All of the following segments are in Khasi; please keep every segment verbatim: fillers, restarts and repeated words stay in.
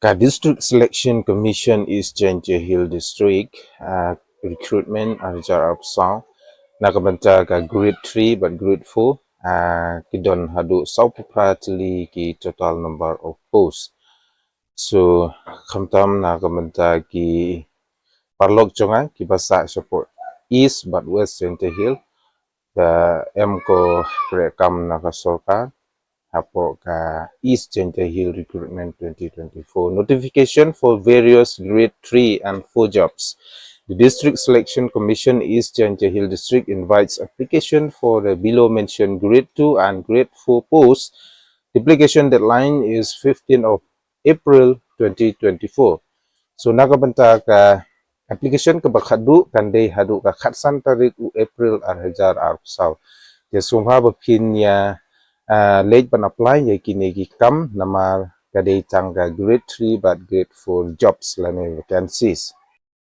Ka District Selection Commission East Jaintia Hills District, ah, recruitment ar hajar arphew saw, na ka bynta ka grade three bad grade four, ah, ki don haduh sawphew phra tylli ki total number of post. So, khamtam na ka bynta ki paralok jong nga kiba sah shapoh East bad West Jaintia Hills, ka em ko treikam na ka sorkar hapoh ka East Jaintia Hills Recruitment twenty twenty-four. Notification for various grade three and four jobs. The District Selection Commission East Jaintia Hills District invites application for the below mentioned grade two and grard four posts. The application deadline is fifteenth of April twenty twenty-four. So na ka bynta ka application kaba khadduh kan dei haduh ka khatsan tarik u April ar hajar arphew saw. Te sngewbha ba phin ïa, ah, leit ban apply ïa kine ki kam namar ka dei tang ka grade three bad grade four jobs lane vacancies.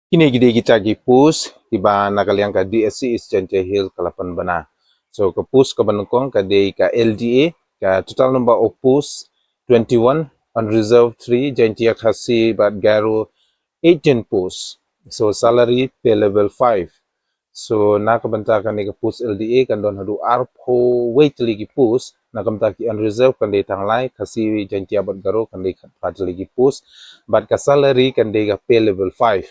Kine ki dei kita ki post kiba na ka liang ka D S C East Jaintia Hills ka la pynbna. So ka post kaba nyngkong ka dei ka L D A, ka total number of posts twenty-one, unreserved three, Jaintia, Khasi bad Garo eighteen posts. So salary pay level five. So na ka bynta kane ka post L D A kan don haduh arphew wei tylli ki post. Na ka bynta ki unreserved kan dei tang lai, Khasi, Jaintia bad Garo kan dei khatphra tylli ki post. Bad ka salary kan dei ka pay level five.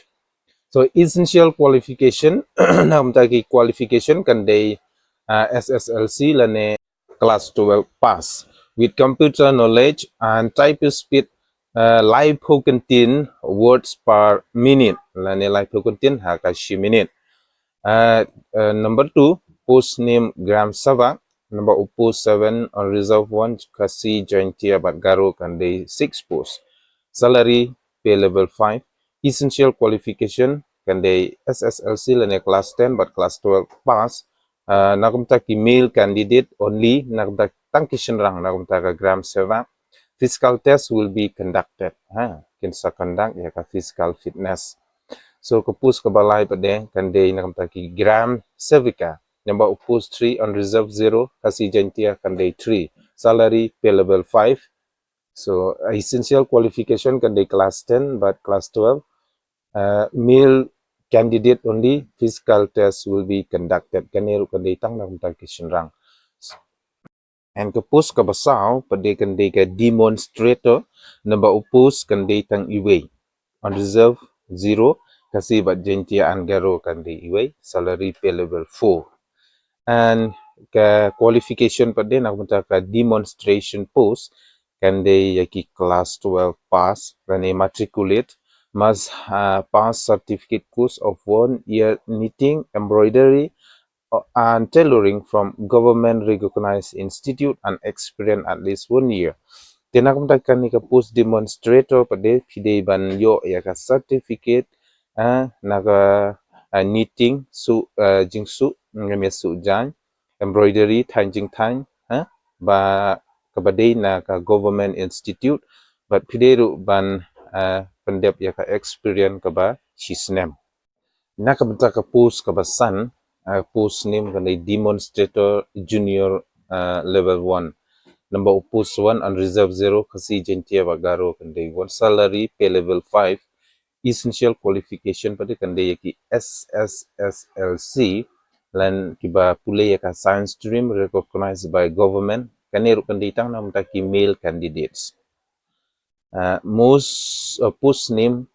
So essential qualification, na ka bynta ki qualification kan dei, ah, S S L C lane class twelve pass with computer knowledge and type speed, uh, laiphew kyntien words per minute lane laiphew kyntien ha ka shi minit. Uh, uh, number two, post name Gram Sevak. Number of post seven, unreserved one, Khasi, Jaintia bad Garo kan dei six post. Salary pay level five. Essential qualification kan dei S S L C lane class ten bad class twelve pass. Uh, na ka bynta ki male candidate only, na ka bynta tang ki shynrang na ka bynta ka Gram Sevak. Physical test will be conducted. Ha, kin sa conduct ïa ka physical fitness. So ka post kaba lai pat de kan dei na ka bynta ki Gram Sevika. Number of post three, unreserved zero, Khasi, Jaintia kan dei three. Salary pay level five. So essential qualification kan dei class ten bad class twelve. Uh, male candidate only, physical test will be conducted. Kane ruh kan dei tang na ka bynta ki shynrang. And ka post kaba saw pat de kan dei ka demonstrator, number of post kan dei tang iwei. Unreserved zero, Khasi bad Jaintia and Garo kan dei iwei, salary pay level four. And ka qualification pat de na ka bynta ka demonstration post kan dei ïa ki class twelve pass lane matriculate, must, uh, pass certificate course of one year knitting, embroidery, uh, and tailoring from government recognized institute and experience at least one year. Te na ka bynta kane ka post demonstrator pat de phi dei ban ïoh ïa ka certificate, eh, na ka, eh, knitting, suh, eh, jingsuh, ngam ïa suh jaiñ, embroidery, thaiñ jingthaiñ, eh, ba kaba dei na ka government institute, bad phi dei ruh ban, eh, pyndep ïa ka experience kaba shi snem. Na ka bynta ka post kaba san, uh, post name kan dei demonstrator junior, uh, level one. Number of post one, unreserved zero, Khasi, Jaintia bad Garo kan dei one, salary pay level five. Essential qualification pat de kan dei ïa ki S S S L C lane kiba pule ïa ka science stream recognized by government. Kane ruh kan dei tang na ka bynta ki male candidates. Uh, most, uh, post name,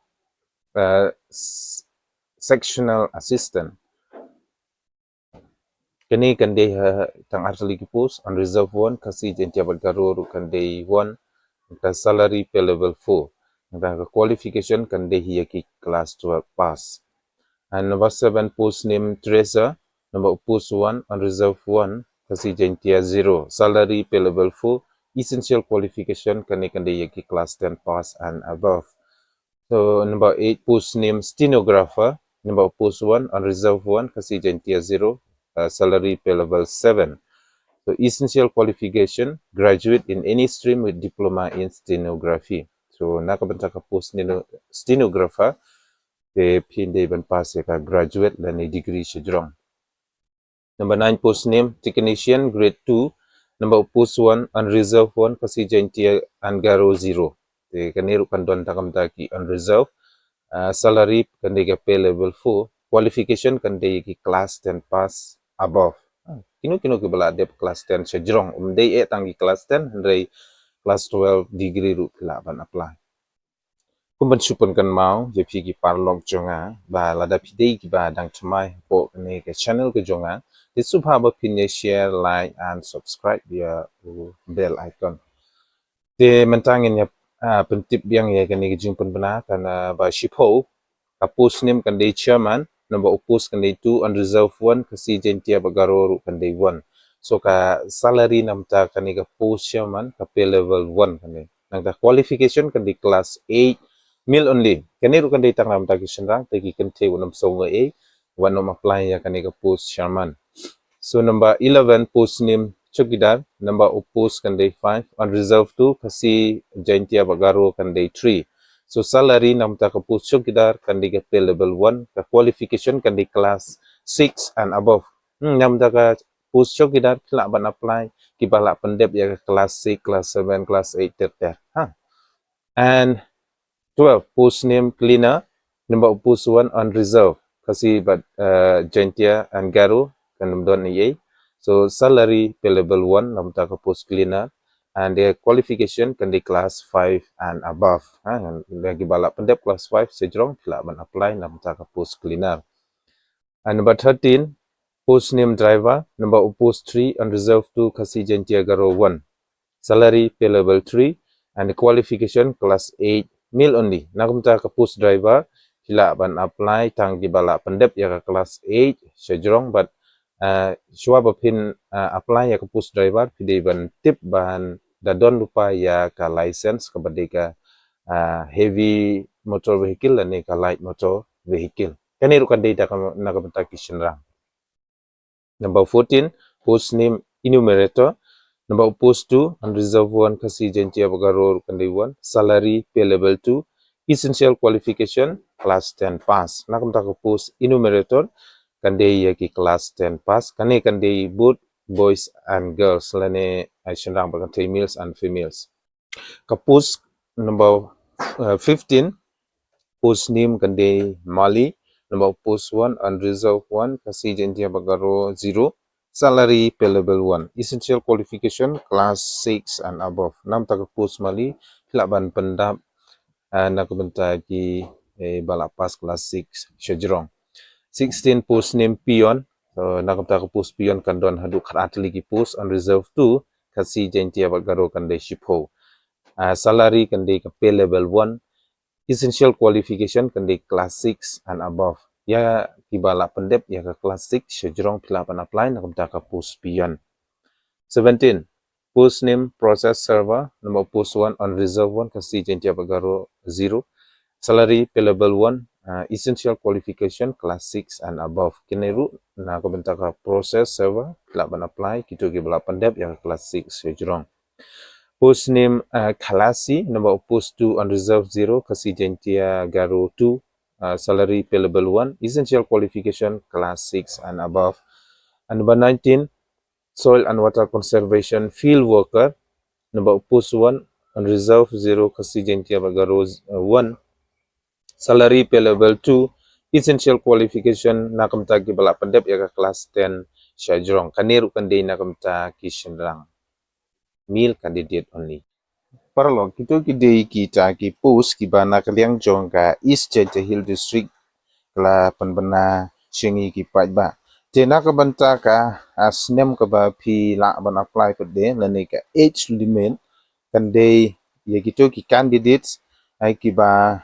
uh, s-, sectional assistant. Kane kan dei, uh, tang ar tylli ki post, unreserved one, Khasi, Jaintia bad Garo ruh kan dei one, ka salary pay level four. Ka qualification kan dei hi ïa ki class twelve pass. And number seven, post name treasurer. Number of post one, unreserved one, Khasi, Jaintia zero. Salary pay level four. Essential qualification kane kan dei ïa ki class ten pass and above. So number eight, post name stenographer. Number of post one, unreserved one, Khasi, Jaintia zero. Uh, salary pay level seven. So essential qualification, graduate in any stream with diploma in stenography. So na ka bynta ka post steno-, stenographer, te phin dei ban pass ïa ka graduate lane degree shajrong. Number nine, post name technician grade two. Number of post one, unreserved one, Khasi, Jaintia and Garo zero. Te kane ruh kan don tang kumta ki unreserved. Ah, salary kan dei ka pay level four, qualification kan dei ki class ten pass above. Ah, kino kino kiba la dep class ten sha jrong, ym dei eh tang ki class ten, hynrei class twelve degree ruh phi lah ban apply. Kum ban shu pynkynmaw ïa phi ki paralok jong nga ba lada phi dei kiba dang thymmai hapoh kane ka channel ka jong nga, te sngewbha ba phin ïa share, like and subscribe ïa u bell icon. Te mynta ngin ïa, ah, pyntip biang ïa kane ka jingpynbna, kan, ah, ba shiphew. Ka post nim kan dei chairman, namar u post kan dei two, unreserved one, Khasi, Jaintia bad Garo ruh kan dei one. So ka salary namar kane ka post chairman ka pay level one kan dei. Nangta qualification kan dei class eight, male only. Kane ruh kan dei tang namar ki shynrang, te ki kynthei wat nym sngew ei, wat nym apply ïa kane ka post chairman. So number eleven, post nim chowkidar, namar u post kan dei five, unreserved two, Khasi, Jaintia bad Garo kan dei three. So salary namar ka post chowkidar kan dei ka pay level one, ka qualification kan dei class six and above. Hmm, namar ka post chowkidar phi lah ban apply kiba lah pyndep ïa ka class six, class seven, class eight ter ter. Ha. And twelve, post nim cleaner, namar u post one, unreserved, Khasi bad, uh, Jaintia and Garo kan ym don ei ei. So salary pay level one namar ka post cleaner, and the qualification kan dei class five and above. Ha, ngan, ngan kiba lah pyndep class five sha jrong phi lah ban apply namar ka post cleaner. And number thirteen, post nim driver, namar u post three, unreserved two, Khasi, Jaintia, Garo one. Salary pay level three, and qualification class eight, male only. Namar ka post driver phi lah ban apply tang kiba lah pyndep ïa ka class eight sha jrong, but, uh, shuwa ba phin, uh, apply ïa ka post driver phi dei ban tip ban da don lypa ïa ka license kaba dei ka, uh, heavy motor vehicle lane ka light motor vehicle. Kane ruh kan dei da ka, namar ka ki shynrang. Number fourteen, post nim enumerator. Namar u post two, unreserved one, Khasi, Jaintia bad Garo kan dei one. Salary pay level two. Essential qualification class ten pass. Namar ka post enumerator kan dei ïa ki class ten pass. Kane kan dei both boys and girls lane, uh, shynrang bad kynthei, males and females. Ka post number, uh, fifteen, post nim kan dei mali, namar u post one, unreserved one, Khasi, Jaintia bad Garo zero, salary pay level one, essential qualification class six and above. Namar ka post mali phi lah ban pyndap, uh, namar ka bynta ki, eh, ba la pass class six sha jrong. Sixteen, post nim peon. So namar ka post peon kan don haduh khatar tylli ki post, unreserved two, Khasi, Jaintia bad Garo kan dei shiphew. Uh, salary kan dei ka pay level one, essential qualification kan dei class six and above. Ïa kiba lah pyndep ïa ka class six sha jrong phi lah ban apply namar ka post peon. Seventeen, post nim process server, namar post one, unreserved one, Khasi, Jaintia bad Garo zero. Salary pay level one, uh, essential qualification class six and above. Kine ruh namar ka process server phi lah ban apply, kito kiba lah pyndep ïa ka class six sha jrong. Post nim, uh, khalasi, namar post two, unreserved zero, Khasi, Jaintia, Garo two, uh, salary pay level one, essential qualification class six and above. And number nineteen, soil and water conservation field worker, namar post one, unreserved zero, Khasi, Jaintia bad Garo, uh, one, salary pay level two, essential qualification namar kiba lah pyndep ïa ka class ten sha jrong. Kane ruh kan dei namar ki shynrang, male candidate only. Paralok, kito ki dei kita ki post kiba na ka liang jong ka East Jaintia Hills District ka la pynbna sha ngi ki paidbah. Te namar ka, ah, snem kaba phi lah ban apply pat de lane ka age limit kan dei ïa kito ki candidates, ai, kiba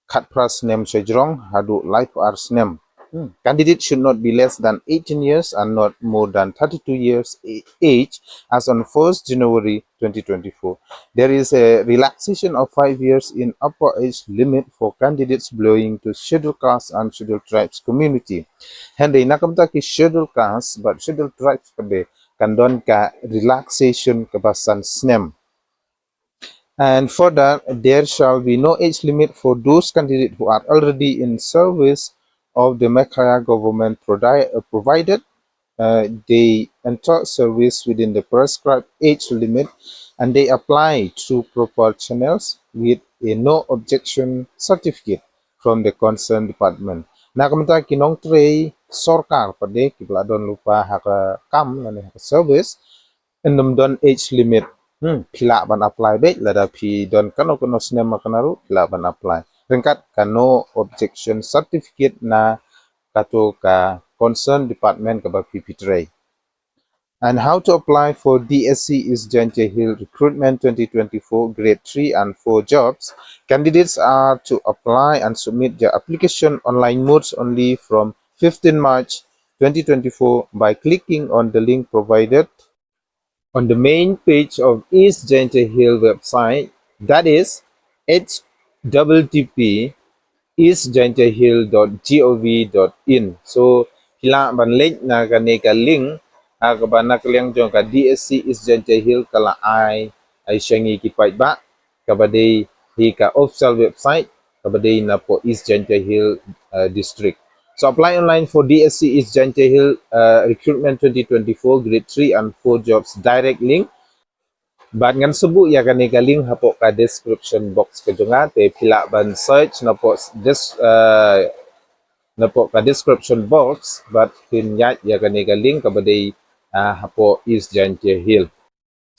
khatphra snem sha jrong haduh laiphew ar snem. Hmm. Candidates should not be less than eighteen years and not more than thirty-two years a-, age as on first January twenty twenty-four. There is a relaxation of five years in upper age limit for candidates belonging to Scheduled Caste and Scheduled Tribes community. Hynrei namar ki Scheduled Caste bad Scheduled Tribes pat de kan don ka relaxation kaba san snem. And further, there shall be no age limit for those candidates who are already in service of the Meghalaya government, prodi-, uh, provided, uh, they enter service within the prescribed age limit and they apply through proper channels. with a no objection certificate from the concerned department. Na ka bynta ki nongtrei sorkar pat de kiba la don lypa ha ka kam lane ha ka service, ym don age limit. Hmm, phi lah ban apply beit lada phi don kano kano snem ma kano ruh phi lah ban apply. Ryngkat ka no objection certificate na kato ka concerned department kaba phi phi trei. And how to apply for D S C East Jaintia Hill Recruitment twenty twenty-four Grade three and four jobs. Candidates are to apply and submit their application online modes only from fifteenth March twenty twenty-four by clicking on the link provided on the main page of East Jaintia Hill website, that is H T T P East Jaintia Hill dot gov dot in. So phi lah ban leit na kane ka link ha kaba na ka liang jong ka D S C East Jaintia Hill ka la ai ai sha ngi ki paidbah, kaba dei hi ka official website kaba dei na poh East Jaintia Hill uh, District. So apply online for D S C East Jaintia Hill uh, Recruitment twenty twenty-four Grade three and four jobs direct link. Bad ngan sa buh ïa kane ka link hapoh ka description box ka jong nga, te phi lah ban search napoh des uh, napoh ka description box bad phin ïaid ïa kane ka link kaba dei uh, hapoh East Jaintia Hill.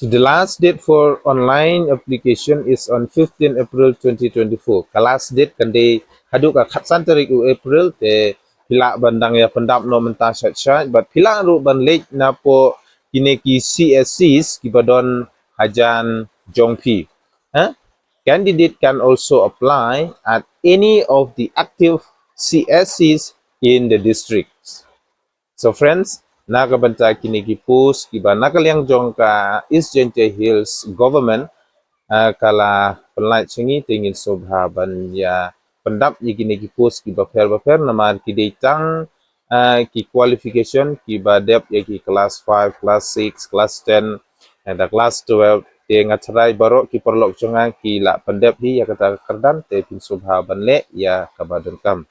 So the last date for online application is on fifteenth April twenty twenty-four. Ka last date kan dei haduh ka khatsan tarik u April, te phi lah ban dang ïa pyndap noh mynta shat shat bad phi lah ruh ban leit napoh kine ki C S Cs kiba don hajan jong phi. Huh? Candidate can also apply at any of the active C S Cs in the district. So friends, na ka bynta kine ki post kiba na ka liang jong ka East Jaintia Hills Government uh, ka la pynlait sha ngi, te ngin sngewbha ban ïa pyndap ïa kine ki post kiba pher ba pher namar ki dei tang uh, ki qualification kiba dep ïa ki class five, class six, class ten, and the class twelve. Te nga tharai baroh ki paralok jong nga ki la pyndep hi ïa kata ka kyrdan, te phin sngewbha ban leh ïa kaba donkam.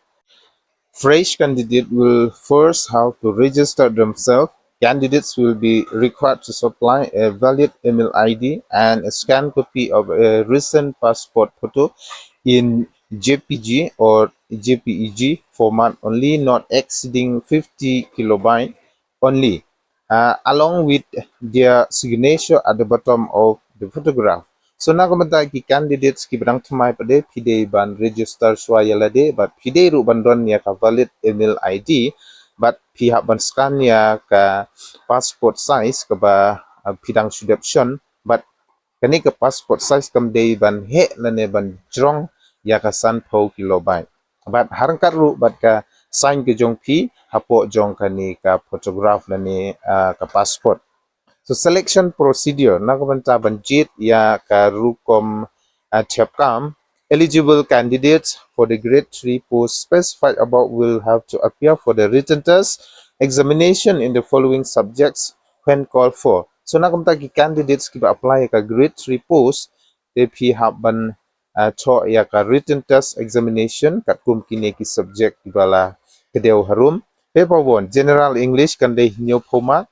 Fresh candidate will first have to register themselves. Candidates will be required to supply a valid email I D and a scanned copy of a recent passport photo in J P G or J P E G format only, not exceeding fifty kilobyte only, uh, along with their signature at the bottom of the photograph. So na ka bynta ki candidates kiba dang thymmai pat de, phi dei ban register shuwa ïa lade bad phi dei ruh ban don ïa ka valid email I D bad phi hap ban scan ïa ka passport size kaba uh, phi dang shu dep shon bad kane ka passport size kam dei ban heh lane ban jrong ïa ka sanphew kilobyte. Bad ha ryngkat ruh bad ka sign ka jong phi hapoh jong kane ka photograph lane uh, ka passport. So selection procedure, na ka bynta ban jied ïa ka rukom uh, thep kam. Eligible candidates for the grade three post specified above will have to appear for the written test examination in the following subjects when called for. So na ka bynta ki candidates kiba apply ïa ka grade three post, te phi hap ban uh, thoh ïa ka written test examination katkum kine ki subject kiba la kdew harum. Paper one, General English, kan dei hynñiewphew mark.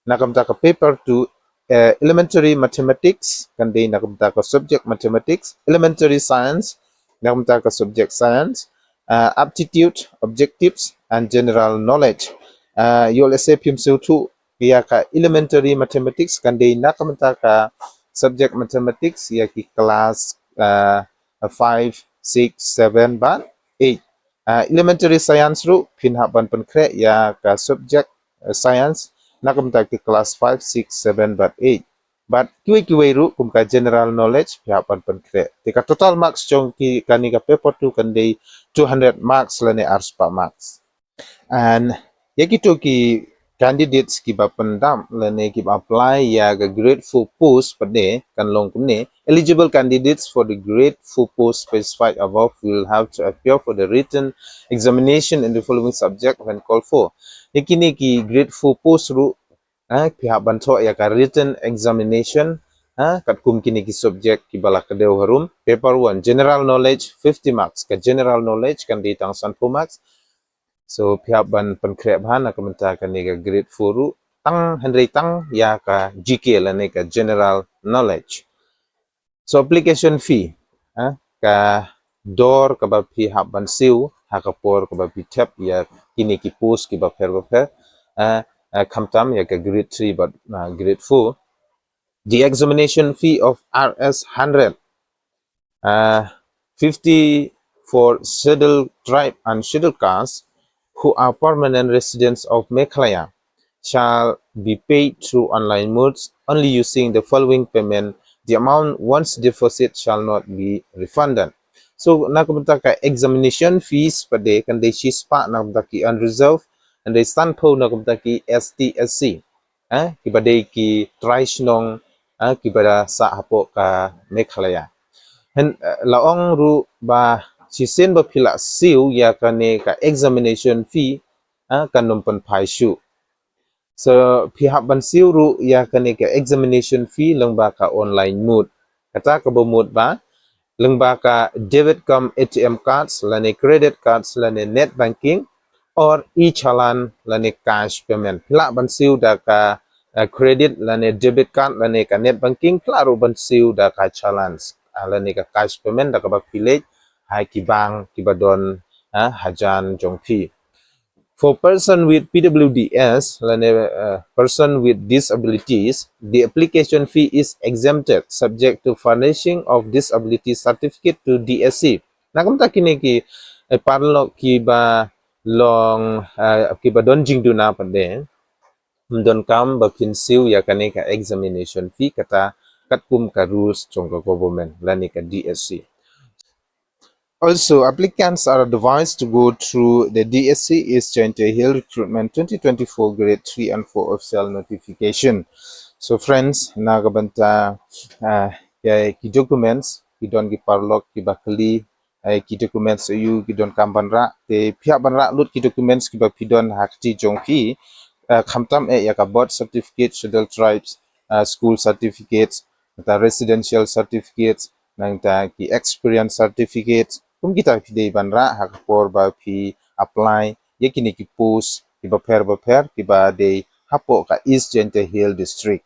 Na ka bynta ka paper two, uh, Elementary Mathematics, kan dei na ka bynta ka subject Mathematics. Elementary Science, na ka bynta ka subject Science. Uh, aptitude, objectives and general knowledge. Uh, ïoh lehse phim sngewthuh ïa ka Elementary Mathematics, kan dei na ka bynta ka subject Mathematics ïa ki class uh, five, six, seven bad eight. Uh, Elementary Science ruh phin hap ban pynkhreh ïa ka subject uh, Science na ka bynta ki class five, six, seven bad eight. Bad kiwei kiwei ruh kum ka General Knowledge phi hap ban pynkhreh. Te ka total marks jong ki kane ka paper two kan dei two hundred marks lane arspah marks. And ïa kito ki candidates kiba pyndap lane kiba apply ïa ka grade four post pat de kan long kumne. Eligible candidates for the grade four post specified above will have to appear for the written examination in the following subject when called for. Ïa kine ki grade four post ruh, eh, phi hap ban thoh ïa ka written examination, eh, katkum kine ki subject kiba la kdew harum. Paper one, General Knowledge, fifty marks. Ka General Knowledge kan dei tang sanphew marks. So phi hap ban pynkhreh bha na ka bynta kane ka grade four ruh tang, hynrei tang ïa ka G K lane ka General Knowledge. So application fee. eh, ka dor kaba phi hap ban siew ha ka por kaba phi thep ïa kine ki post kiba pher ba pher, eh, eh, khamtam ïa ka grade three bad, eh, grade four. The examination fee of R S hundred, uh, fifty for Scheduled Tribe and Scheduled Caste who are permanent residents of Meghalaya shall be paid through online modes only using the following payment. The amount once deposited shall not be refunded. So, na ka bynta ka examination fees pat de kan dei shispah na ka bynta ki unreserved, kan dei sanphew na ka bynta ki S T S C, eh, kiba dei ki trai shnong, eh, kiba da sah hapoh ka Meghalaya. Hen, eh, la ong ruh ba shisien ba phi la siew ïa kane ka examination fee, eh, kan ym pynphai shuh. So, phi hap ban siew ruh ïa kane ka examination fee lyngba ka online mode. Kata kaba mut ba lyngba ka debit cum A T M cards lane credit cards lane net banking or e-challan lane cash payment. Phi lah ban siew da ka, eh, credit lane debit card lane ka net banking, phi lah ruh ban siew da ka challans, ah, lane ka cash payment da kaba phi leit ha ki bank kiba don, ah, hajan jong phi. For person with P W D S lane, uh, person with disabilities, the application fee is exempted subject to furnishing of disability certificate to D S C. Na ka bynta kine ki, eh, paralok kiba long, uh, kiba don jingduna pat de, ym donkam ba phin siew ïa kane ka examination fee kata katkum ka rules jong ka government lane ka D S C. Also, applicants are advised to go through the D S C East Jaintia Hills Recruitment twenty twenty-four Grade three and four official notification. So friends, na ka bynta, ah, ïa ki documents, ki don ki paralok kiba kylli, eh, ki documents aïu ki donkam ban rah, te phi hap ban rah lut ki documents kiba phi don ha kti jong phi, eh, khamtam eh ïa ka birth certificate, Scheduled Tribes, eh, school certificates, nangta residential certificates, nangta ki experience certificates, kum kita phi dei ban rah ha ka por ba phi apply ïa kine ki post kiba pher ba pher kiba dei hapoh ka East Jaintia Hills District.